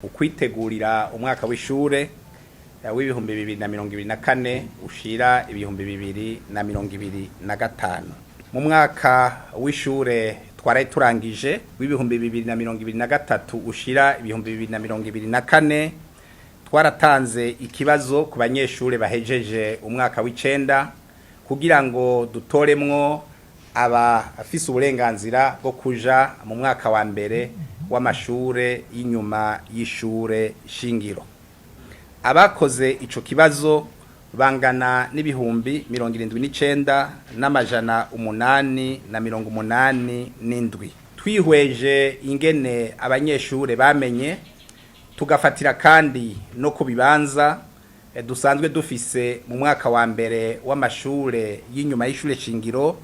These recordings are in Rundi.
Ukwitegurira umwaka w'ishure w'2024 ushira 2025. Mu mwaka w'ishure twaraye turangije w'2023 ushira 2024, twaratanze ikibazo ku banyeshure bahejeje umwaka w'icenda kugira ngo dutoremwo abafise uburenganzira bwo kuja mu mwaka wa mbere w'amashure y'inyuma y'ishure shingiro. Abakoze ico kibazo bangana n'79,887. Twihweje ingene abanyeshure bamenye, tugafatira kandi no ku bibanza dusanzwe dufise mu mwaka wa mbere w'amashure y'inyuma y'ishure shingiro,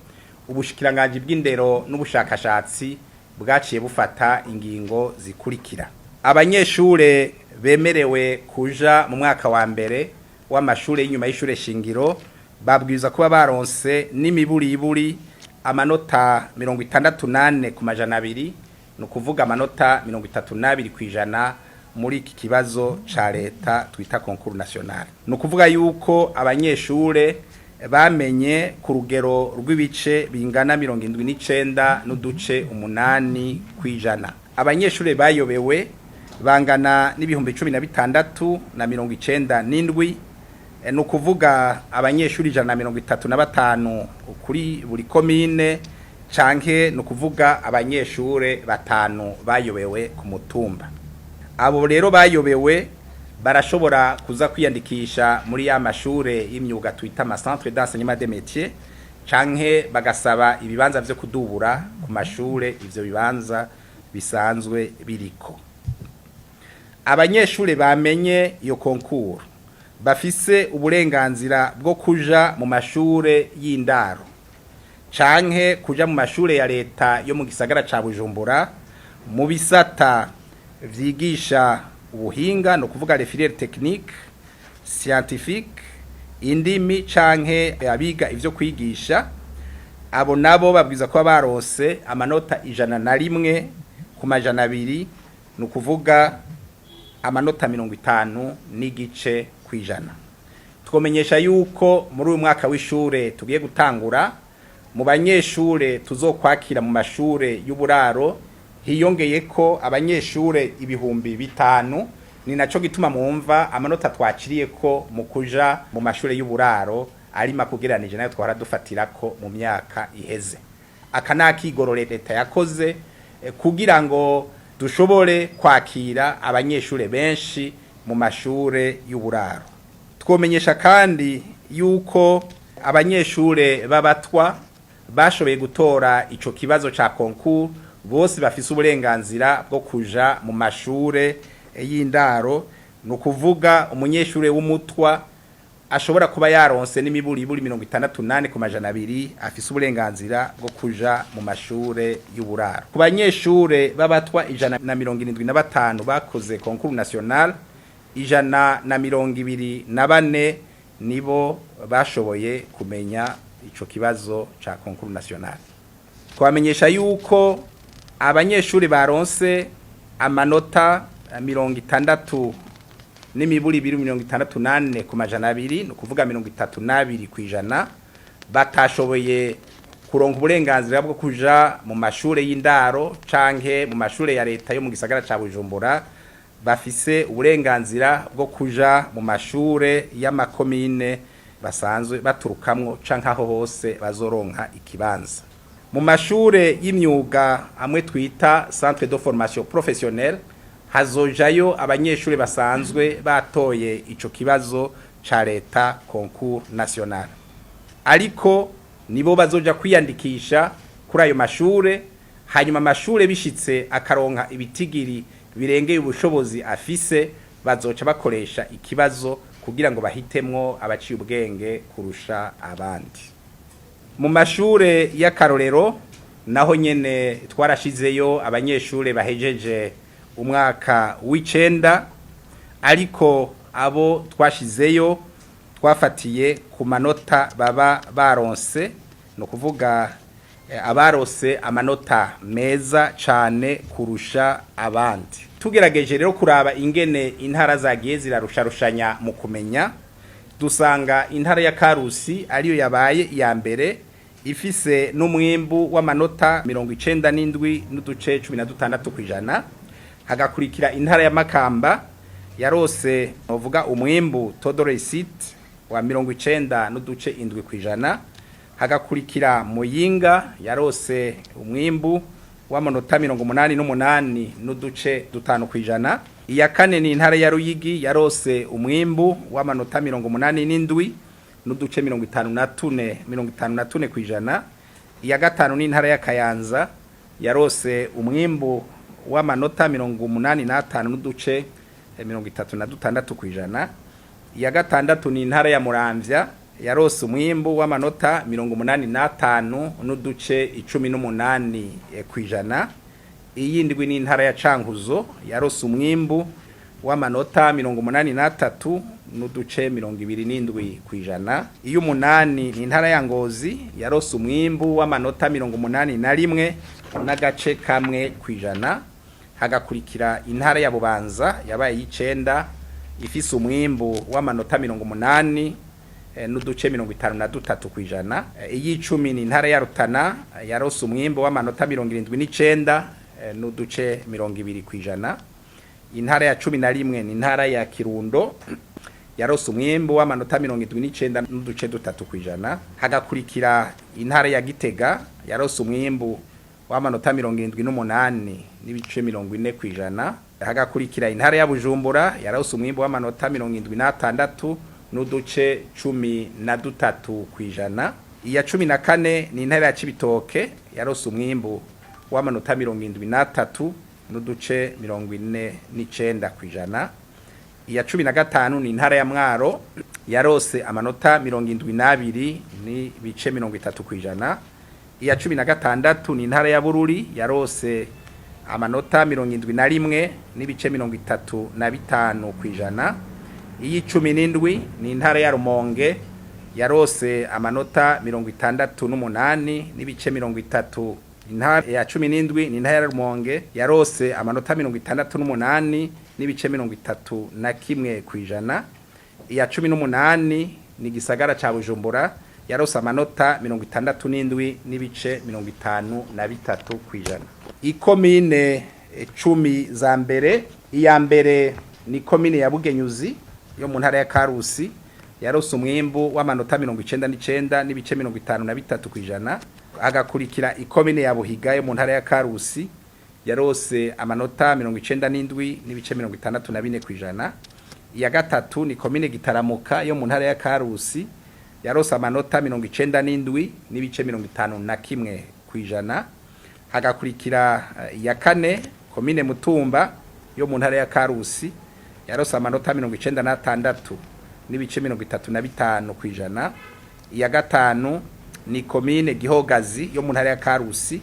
ubushikiranganji bw'indero n'ubushakashatsi bwaciye bufata ingingo zikurikira: abanyeshure bemerewe kuja mu mwaka wa mbere w'amashure y'inyuma y'ishure shingiro babwirizwa kuba baronse n'imiburiburi amanota 64 ku 200, ni ukuvuga amanota 32% muri iki kibazo ca leta twita concours national. Ni ukuvuga yuko abanyeshure bamenye ku rugero rw'ibice bingana 79.8%. Abanyeshure bayobewe bangana n'16,097, ni ukuvuga abanyeshuri 135 kuri buri komine, canke ni ukuvuga abanyeshure batanu bayobewe ku mutumba. Abo rero bayobewe barashobora kuza kwiyandikisha muri ya mashure y'imyuga twita ama centre d'enseignement des métiers, canke bagasaba ibibanza vyo kudubura ku mashure ivyo bibanza bisanzwe biriko. Abanyeshure bamenye iyo concours bafise uburenganzira bwo kuja mu mashure y'indaro canke kuja mu mashure ya leta yo mu gisagara ca Bujumbura mu bisata vyigisha ubuhinga, no kuvuga les filières techniques, scientifique, indimi canke abiga ivyo kwigisha. Abo nabo babwiza kuba baronse amanota 101 ku 200, ni ukuvuga amanota 50.5%. Twomenyesha yuko muri uyu mwaka w'ishure tugiye gutangura, mu banyeshure tuzokwakira mu mashure y'uburaro hiyongeye ko abanyeshure 5000. Ni naco gituma mwumva amanota twakiriye ko mu kuja mu mashure y'uburaro ari makugeranije nayo twara dufatirako mu myaka iheze. Aka nakigoro leta yakoze kugira ngo dushobore kwakira abanyeshure benshi mu mashure y'uburaro. Twomenyesha kandi yuko abanyeshure b'abatwa bashoboye gutora ico kibazo ca concours bose bafise uburenganzira bwo kuja mu mashure y'indaro. Ni ukuvuga umunyeshure w'umutwa ashobora kuba yaronse n'imiburiburi 68 ku 200 afise uburenganzira bwo kuja mu mashure y'uburaro. Ku banyeshure b'abatwa 175 bakoze concours national, 124 nibo bashoboye kumenya ico kibazo ca concours national. Twamenyesha yuko abanyeshuri baronse amanota 60 n'imiburi ibiri 64 ku 200, ni ukuvuga 32%, batashoboye kuronka uburenganzira bwo kuja mu mashure y'indaro canke mu mashure ya leta yo mu gisagara ca Bujumbura. Bafise uburenganzira bwo kuja mu mashure y'amakomine basanzwe baturukamwo canke aho hose bazoronka ikibanza. Mu mashure y'imyuga amwe twita centre de formation professionnelle hazojayo abanyeshure basanzwe batoye ico kibazo ca leta concours national, ariko nibo bazoja kwiyandikisha kuri ayo mashure. Hanyuma amashure bishitse akaronka ibitigiri birengeye ubushobozi afise, bazoca bakoresha ikibazo kugira ngo bahitemwo abaciye ubwenge kurusha abandi. Mu mashure y'akarorero naho nyene twarashizeyo abanyeshure bahejeje umwaka w'icenda, ariko abo twashizeyo twafatiye ku manota baba baronse, ni ukuvuga Abarose amanota meza cane kurusha abandi, tugerageje rero kuraba ingene intara zagiye zirarusharushanya mu kumenya, dusanga intara ya Karusi ariyo yabaye iya mbere, ifise n'umwimbu w'amanota 97.16%. Hagakurikira intara ya Makamba yarose novuga umwimbu taux de réussite wa 90.7%. Hagakurikira Muyinga yarose umwimbu w'amanota 88.5%. Iya kane ni intara ya Ruyigi yarose umwimbu w'amanota 87.54, 54%. Iya gatanu ni intara ya Kayanza yarose umwimbu w'amanota 85.36%. Iya gatandatu ni intara ya Muramvya yarose umwimbu w'amanota 85.18%. Iyindwi ni intara ya Cankuzo yarose umwimbu w'amanota 83.27%. Iy'umunani ni intara ya Ngozi yarose umwimbu w'amanota 81.1%. Hagakurikira intara ya Bubanza yabaye y'icenda, ifise umwimbu w'amanota 80.53%. Iy'icumi ni intara ya Rutana yarose umwimbu w'amanota 79.20%. Intara ya 11 ni intara ya Kirundo yarose umwimbu w'amanota 79.3%. Hagakurikira intara ya Gitega yarose umwimbu w'amanota 78.40%. Hagakurikira intara ya Bujumbura yarose umwimbu w'amanota 76.13%. Iya 14 ni intara ya Cibitoke yarose umwimbu w'amanota 73.49%. Iya 15 ni intara ya Mwaro yarose amanota 72.30%. Iya 16 ni intara ya Bururi yarose amanota 71.35%. Iy'icumi n'indwi ni intara ya Rumonge yarose amanota 68.30. Intara ya 17 ni intara ya Rumonge yarose amanota 68.31%. Iya 18 ni gisagara ca Bujumbura yarose amanota 67.53%. Ikomine 10 za mbere: iya mbere ni komine ya Bugenyuzi yo mu ntara ya Karusi yarose umwimbu w'amanota 99.53%. Agakurikira ikomine ya Buhiga yo mu ntara ya Karusi yarose amanota 97.64%. Iya gatatu ni komine Gitaramuka yo mu ntara ya Karusi yarose amanota 97.51%. Hagakurikira iya kane, komine Mutumba yo mu ntara ya Karusi yarose amanota 96.35%. Iya gatanu ni komine Gihogazi yo mu ntara ya Karusi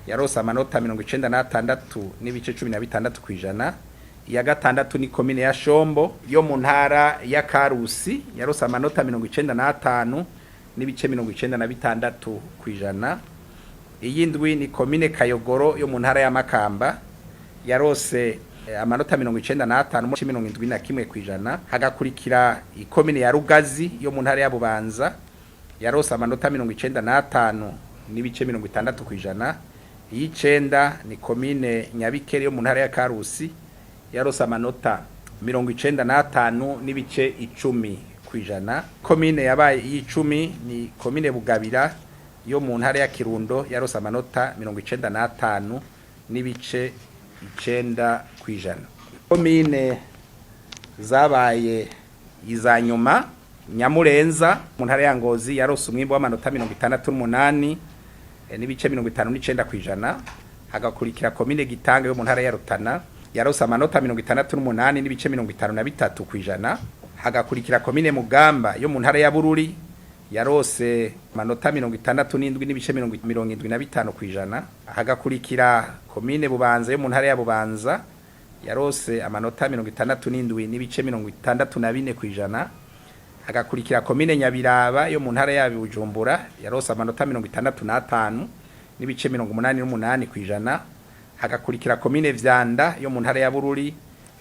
yarose amanota 96.16%. Iya gatandatu ni komine ya Shombo yo mu ntara ya Karusi yarose amanota 95.96%. Iyindwi ni komine Kayogoro yo mu ntara ya Makamba yarose amanota 95.71%. Hagakurikira ikomine ya Rugazi yo mu ntara ya Bubanza yarose amanota 95.60%. Iy'icenda ni komine Nyabikere yo mu ntara ya Karusi yarose amanota 95.10%. Komine yabaye iy'icumi ni komine Bugabira yo mu ntara ya Kirundo yarose amanota 95.9%. Komine zabaye iza nyuma: Nyamurenza mu ntara ya Ngozi yarose umwimbu w'amanota 68.59%. Hagakurikira komine Gitanga yo mu ntara ya Rutana yarose amanota 68.53%. Hagakurikira komine Mugamba yo mu ntara ya Bururi yarose amanota 67.75%. Hagakurikira komine Bubanza yo mu ntara ya Bubanza yarose amanota 67.64%. Hagakurikira komine Nyabiraba yo mu ntara ya Bujumbura yarose amanota 65. n'ibice 88 kw'ijana. Hagakurikira komine Vyanda yo mu ntara ya Bururi,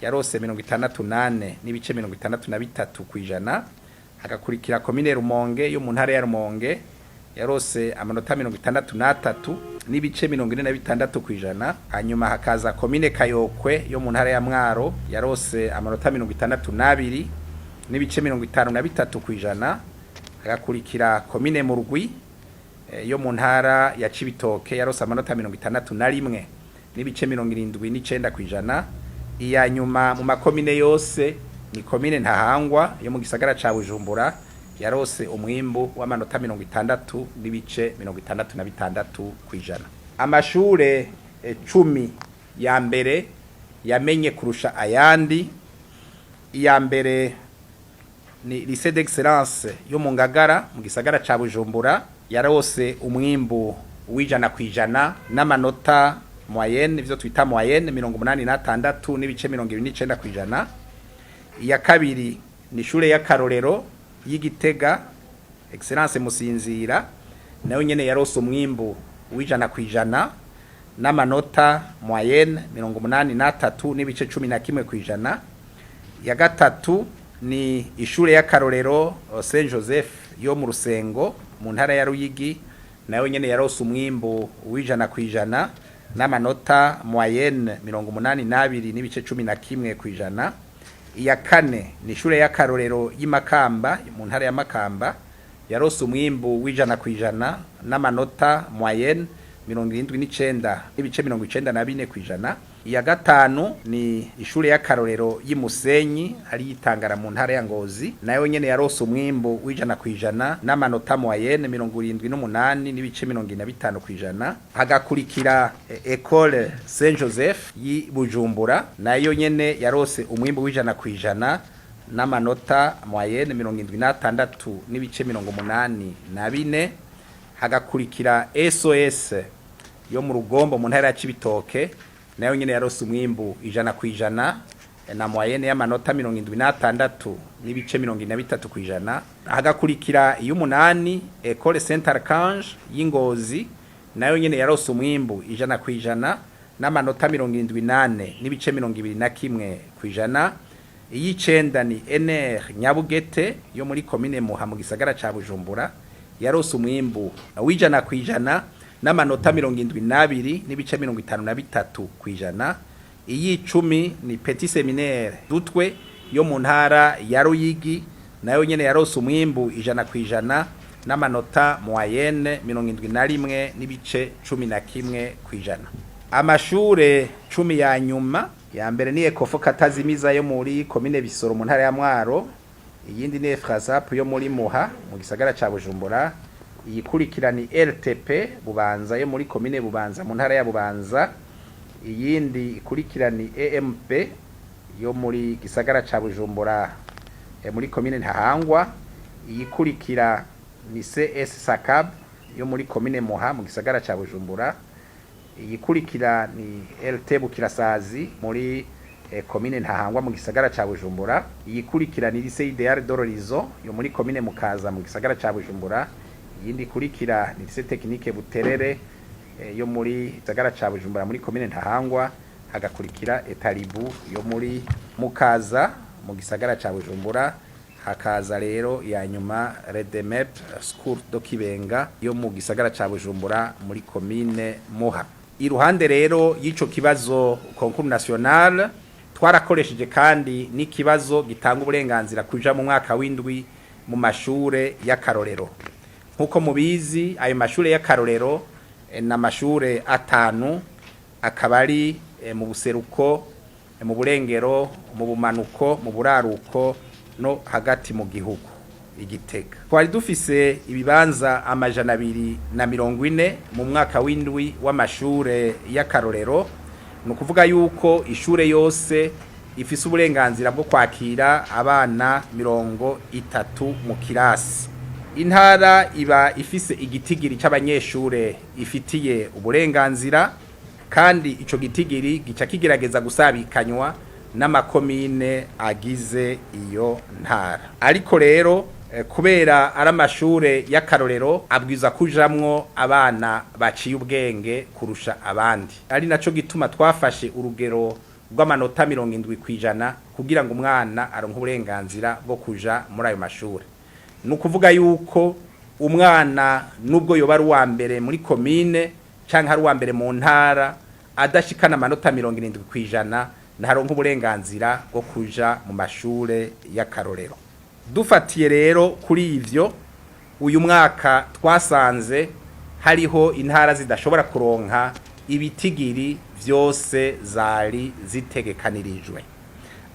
yarose 64 n'ibice 63 kw'ijana. Hagakurikira komine Rumonge yo mu ntara ya Rumonge, yarose amanota 63 n'ibice 46 kw'ijana. Hanyuma hakaza komine Kayokwe yo mu ntara ya Mwaro, yarose amanota 62 n'ibice 53 kw'ijana. Hagakurikira komine Murwi yo mu ntara ya Cibitoke, yarose amanota 61 n'ibice 79 kw'ijana. Iya nyuma mu makomine yose ni komine Ntahangwa yo mu gisagara ca Bujumbura, yarose umwimbu w'amanota 60 n'ibice 66 kw'ijana. Amashure 10 ya mbere yamenye kurusha ayandi: iya mbere ni Lycée d'Excellence yo mu Ngagara mu gisagara ca Bujumbura, yarose umwimbu w'100% n'amanota moyenne, ivyo twita moyenne, 86 n'ibice 29 kw'ijana. Iya kabiri ni ishure y'akarorero y'Igitega, Excellence Musinzira, nayo nyene yarose umwimbu w'100% n'amanota moyenne 83 n'ibice 11 kw'ijana. Ya gatatu ni ishure y'akarorero Saint Joseph yo mu Rusengo mu ntara ya Ruyigi, nayo nyene yarose umwimbu w'100% n'amanota moyenne 82 n'ibice 11 kw'ijana. Iya kane ni ishure y'akarorero y'Imakamba mu ntara ya Makamba, yarose umwimbu w'100% n'amanota moyenne 79 n'ibice 94 kw'ijana. Iya gatanu ni ishure y'akarorero y'Imusenyi ari yitangara mu ntara ya Ngozi, nayo nyene yarose umwimbu w'100% n'amanota moyenne 78 n'ibice 45 kw'ijana. Hagakurikira Ecole Saint Joseph y'i Bujumbura, nayo nyene yarose umwimbu w'100% n'amanota moyenne 76 n'ibice 84. Hagakurikira SOS yo mu Rugombo mu ntara ya Cibitoke, nayo nyene yarose umwimbu 100% na moyenne y'amanota 76 n'ibice 43 kw'ijana. Hagakurikira iy'umunani, Ecole Saint Archange y'Ingozi, nayo nyene yarose umwimbu 100% n'amanota 74 n'ibice 21 kw'ijana. Iy'icenda ni NR Nyabugete yo muri komine Muha mu gisagara ca Bujumbura, yarose umwimbu w'100% n'amanota 72 n'ibice 53 kw'ijana. Iy'icumi ni Petit Séminaire Dutwe yo mu ntara ya Ruyigi, nayo nyene yarose umwimbu 100% n'amanota moyenne 71 n'ibice 11 kw'ijana. Amashure 10 ya nyuma: ya mbere ni Ekofo Katazimiza yo muri komine Bisoro mu ntara ya Mwaro, iyindi ni Efrasap yo muri Muha mu gisagara ca Bujumbura, iyikurikira ni RTP Bubanza yo muri komine Bubanza mu ntara ya Bubanza, iyindi ikurikira ni EMP yo muri gisagara ca Bujumbura muri komine Ntahangwa, iyikurikira ni CS Sakab yo muri komine Muha mu gisagara ca Bujumbura, iyikurikira ni LT Bukirasazi muri komine Ntahangwa mu gisagara ca Bujumbura, iyikurikira ni Lycée Idéal d'Horizon yo muri komine Mukaza mu gisagara ca Bujumbura, iyindi ikurikira ni Lycée Technique Buterere yo muri gisagara ca Bujumbura muri komine Ntahangwa, hagakurikira Etaribu yo muri Mukaza mu gisagara ca Bujumbura, hakaza rero ya nyuma Redemep School do Kibenga yo mu gisagara ca Bujumbura muri komine Muha. Iruhande rero y'ico kibazo concours national, twarakoresheje kandi n'ikibazo gitanga uburenganzira kuja mu mwaka w'indwi mu mashure y'akarorero. Nkuko mubizi, ayo mashure y'akarorero na mashure atanu, akaba ari mu buseruko, mu burengero, mu bumanuko, mu buraruko no hagati mu gihugu Igitega. Twari dufise ibibanza 240 mu mwaka w'indwi w'amashure y'akarorero. Ni ukuvuga yuko ishure yose ifise uburenganzira bwo kwakira abana 30 mu kirasi. Intara iba ifise igitigiri c'abanyeshure ifitiye uburenganzira, kandi ico gitigiri gica kigerageza gusabikanywa n'amakomine agize iyo ntara. Ariko rero Kubera ari amashure y'akarorero, abwiza kujamwo abana baciye ubwenge kurusha abandi, ari naco gituma twafashe urugero rw'amanota 70% kugira ngo umwana aronke uburenganzira bwo kuja muri ayo mashure. Ni ukuvuga yuko umwana, nubwo yoba ari uwa mbere muri komine canke ari uwa mbere mu ntara, adashikana amanota 70% ntaronka uburenganzira bwo kuja mu mashure y'akarorero. Dufatiye rero kuri ivyo, uyu mwaka twasanze hariho intara zidashobora kuronka ibitigiri vyose zari zitegekanirijwe.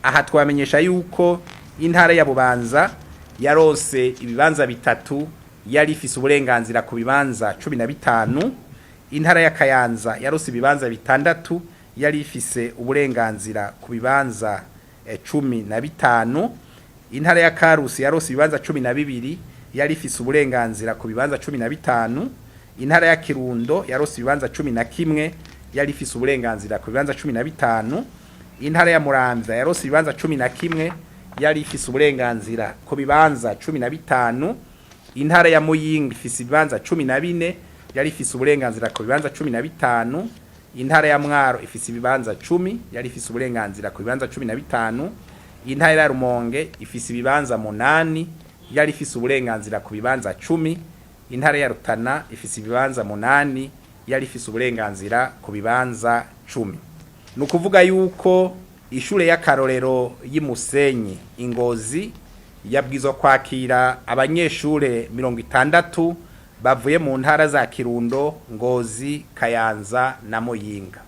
Aha twamenyesha yuko intara ya Bubanza yaronse ibibanza bitatu, yari ifise uburenganzira ku bibanza 15. Intara ya Kayanza yaronse ibibanza bitandatu, yari ifise uburenganzira ku bibanza 15. Intara ya Karusi yaronse ibibanza 12, yari ifise uburenganzira ku bibanza 15. Intara ya Kirundo yaronse ibibanza 11, yari ifise uburenganzira ku bibanza 15. Intara ya Muramvya yaronse ibibanza 11, yari ifise uburenganzira ku bibanza 15. Intara ya Muyinga ifise ibibanza 14, yari ifise uburenganzira ku bibanza 15. Intara ya Mwaro ifise ibibanza 10, yari ifise uburenganzira ku bibanza 15. Intara ya Rumonge ifise ibibanza 8, yari ifise uburenganzira ku bibanza 10. Intara ya Rutana ifise ibibanza 8, yari ifise uburenganzira ku bibanza 10. Ni ukuvuga yuko ishure y'akarorero y'Imusenyi Ingozi yabwizwa kwakira abanyeshure 60 bavuye mu ntara za Kirundo, Ngozi, Kayanza na Muyinga.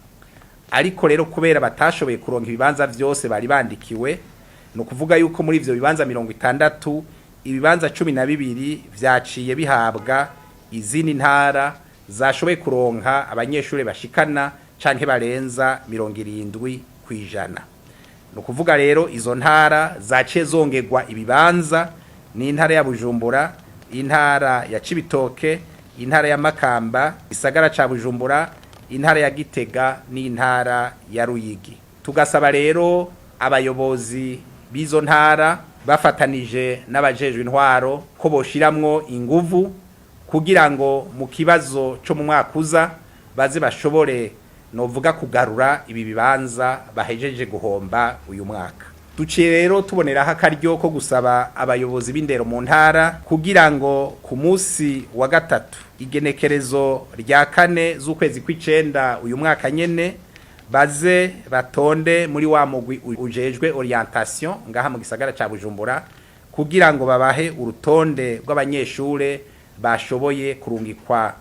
Ariko rero kubera batashoboye kuronka ibibanza vyose bari bandikiwe, ni ukuvuga yuko muri ivyo bibanza 60, ibibanza 12 vyaciye bihabwa izindi ntara zashoboye kuronka abanyeshure bashikana canke barenza 70%. Ni ukuvuga rero izo ntara zaciye zongerwa ibibanza ni intara ya Bujumbura, intara ya Cibitoke, intara ya Makamba, isagara ca Bujumbura, intara ya Gitega n'intara ya Ruyigi. Tugasaba rero abayobozi b'izo ntara bafatanije n'abajejwe intwaro ko boshiramwo inguvu kugira ngo mu kibazo co mu mwaka uza baze bashobore, novuga, kugarura ibi bibanza bahejeje guhomba uyu mwaka. Duciye rero tuboneraho akaryo ko gusaba abayobozi b'indero mu ntara kugira ngo ku munsi wa gatatu, igenekerezo rya 4 z'ukwezi kw'icenda uyu mwaka nyene, baze batonde muri wa mugwi ujejwe orientation ngaha mu gisagara ca Bujumbura kugira ngo babahe urutonde rw'abanyeshure bashoboye kurungikwa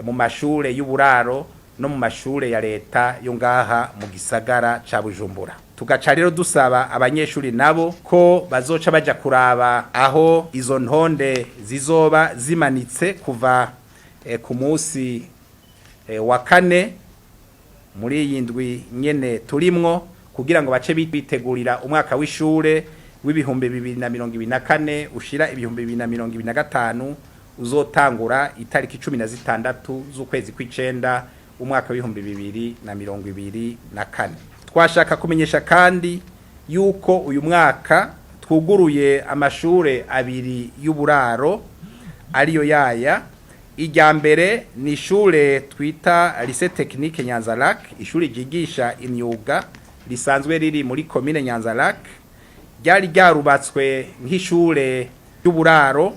mu mashure y'uburaro no mu mashure ya leta yo ngaha mu gisagara ca Bujumbura. Tugaca rero dusaba abanyeshuri nabo ko bazoca baja kuraba aho izo ntonde zizoba zimanitse kuva ku munsi wa kane muri iyi ndwi nyene turimwo, kugira ngo bace bitegurira umwaka w'ishure w'2024 ushira 2025 uzotangura itariki 16 z'ukwezi kw'icenda umwaka w'2024. Twashaka kumenyesha kandi yuko uyu mwaka twuguruye amashure abiri y'uburaro, ariyo yaya: irya mbere ni ishure twita Lycée Technique Nyanza-Lac, ishure ryigisha imyuga risanzwe riri muri komine Nyanza-Lac. Ryari ryarubatswe nk'ishure ry'uburaro,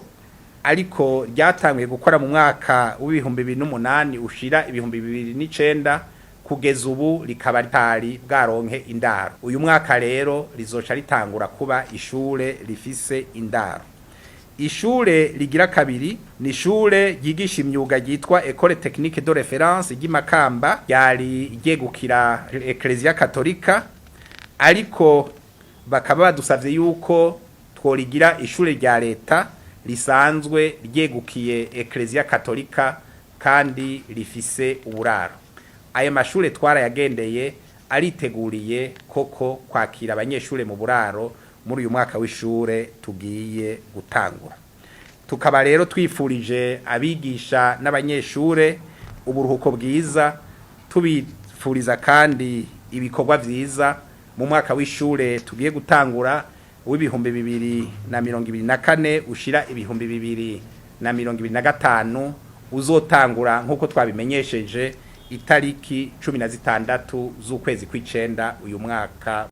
ariko ryatanguye gukora mu mwaka w'2008 ushira 2009, kugeza ubu rikaba ritari bwaronke indaro. Uyu mwaka rero rizoca ritangura kuba ishure rifise indaro. Ishure rigira kabiri ni ishure ryigisha imyuga ryitwa École Technique de Référence ry'Imakamba, ryari ryegukira Ecclesia Katolika, ariko bakaba badusavye yuko tworigira ishure rya leta risanzwe ryegukiye Ecclesia Katolika kandi rifise uburaro. Ayo mashure twarayagendeye, ariteguriye koko kwakira abanyeshure mu buraro muri uyu mwaka w'ishure tugiye gutangura. Tukaba rero twifurije abigisha n'abanyeshure uburuhuko bwiza, tubifuriza kandi ibikorwa vyiza mu mwaka w'ishure tugiye gutangura. w'2024 ushira 2025 uzotangura nk'uko twabimenyesheje itariki 16 z'ukwezi kw'icenda uyu mwaka.